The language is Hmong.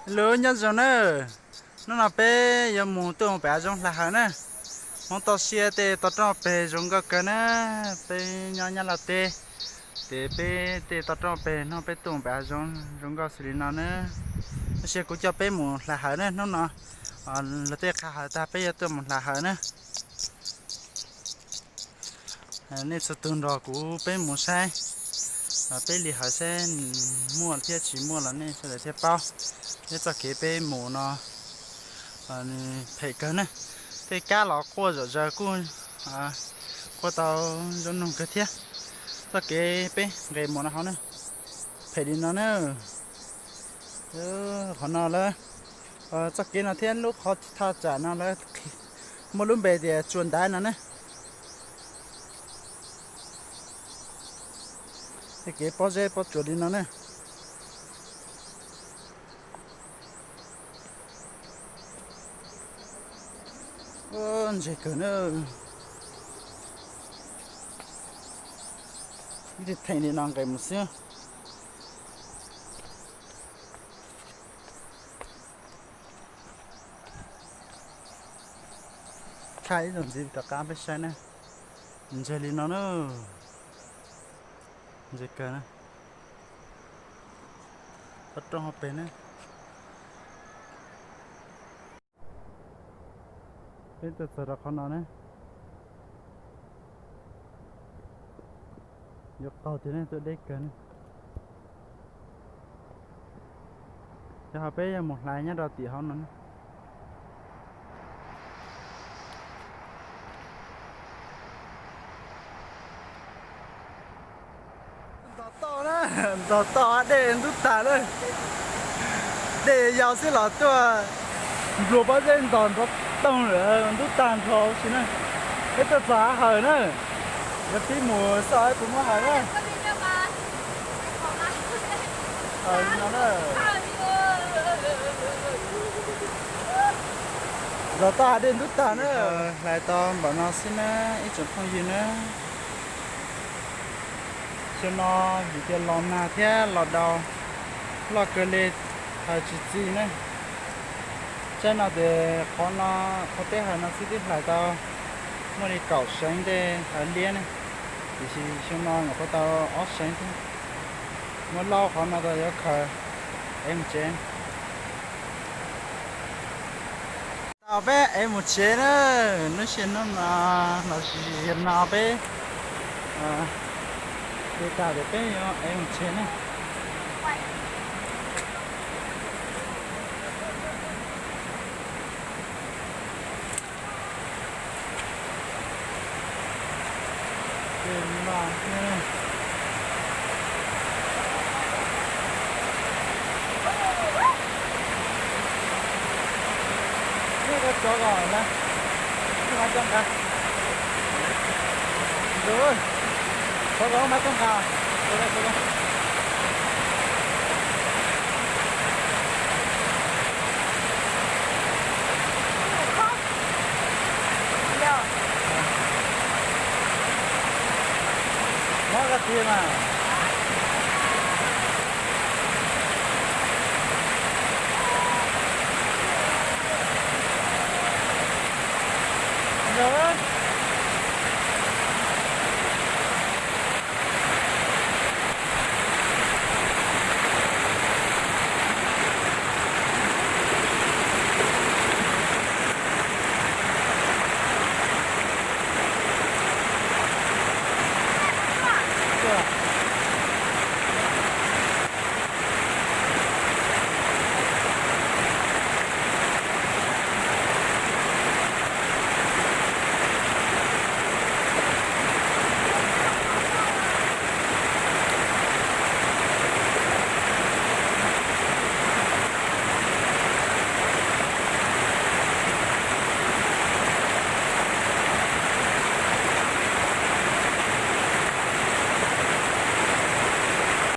Lub nyob zoo na, hnub no peb yuav mus tuaj mus pem hav zoov Hlais Hawm na. Hmoob toj siab tej toj roob peg zoo nkauj kawg na. Peb nyob Nyab Laj teb, ces peb tej toj roob peg, hnub peb tuaj mus pem hav zoov zoo nkauj xws li no na. Tab sis kuv coj peb mus Hlais Hawm na hnub no. Luag tej qha hawm tag peb yuav tuaj mus Hlais Hawm na. Nej txhua tus nrog kuv peb mus saib, peb li hawm saib muaj thiab tsis muaj los nej sawv daws thiaj paub. Thiab txoj kev peb mus no phem kawg na. Tej kab los quaj zom zaws kuj quaj tau zoo nug kawg thiab. Txoj kev peb nqes mus no hauv na, phem li no na. Qhov no lawv, txoj kev no thiab lub qhov thaj tsam no lawv muaj lub npe tias Tsua Ntaiv no ne. Tej kev pob zeb pob tsuas li no ne. Ntse kawg na. Ib teg theem li no nqes mus xwb. Thaij ib zaug ntxiv rov qab peb saib na. Ntse li no na. Ntse kawg na. Toj roob hauv peg na. Peb tuaj txog rau qhov no na. Yuav qaug tiag ne, tuaj deb kawg ne. Yog ho peb yuav mus hlais nyob rau tim hauv no ne. Ntog toj na, ntog toj dej ntub tag lawm. Dej yau xwb los tuaj nplua pob zeb ntog nrov toog lawm, ntub tag nrho huv si na. Peb tuaj txog hav hawm na, yuav pib mus xauj puas muaj hawm na. Hawm li no na. Ntog toj dej ntub tag na. Hlais tau npaum no xwb na ib tsoom phooj ywg na. Xyoo no vim tias los nag thiab los daus loj kawg li, hawm tsis txi na. Tsaib no ces qhov no, qhov teb hawm no xwb twb hlais tau muaj li kaum seev ntej hawm liab ne, tiam sis xyoo no nyuam qhuav tau ob seev thiab. Muab laub qhov no tas yuav khaws ev mus tsev. Tau peb ev mus tsev na, lub sij hawm no los sis no peb de tag ces peb yuav ev mus tsev na. Muab cov kom na, muab cov nqa. Cov kom muab cov nqa. Muab koj tig mas.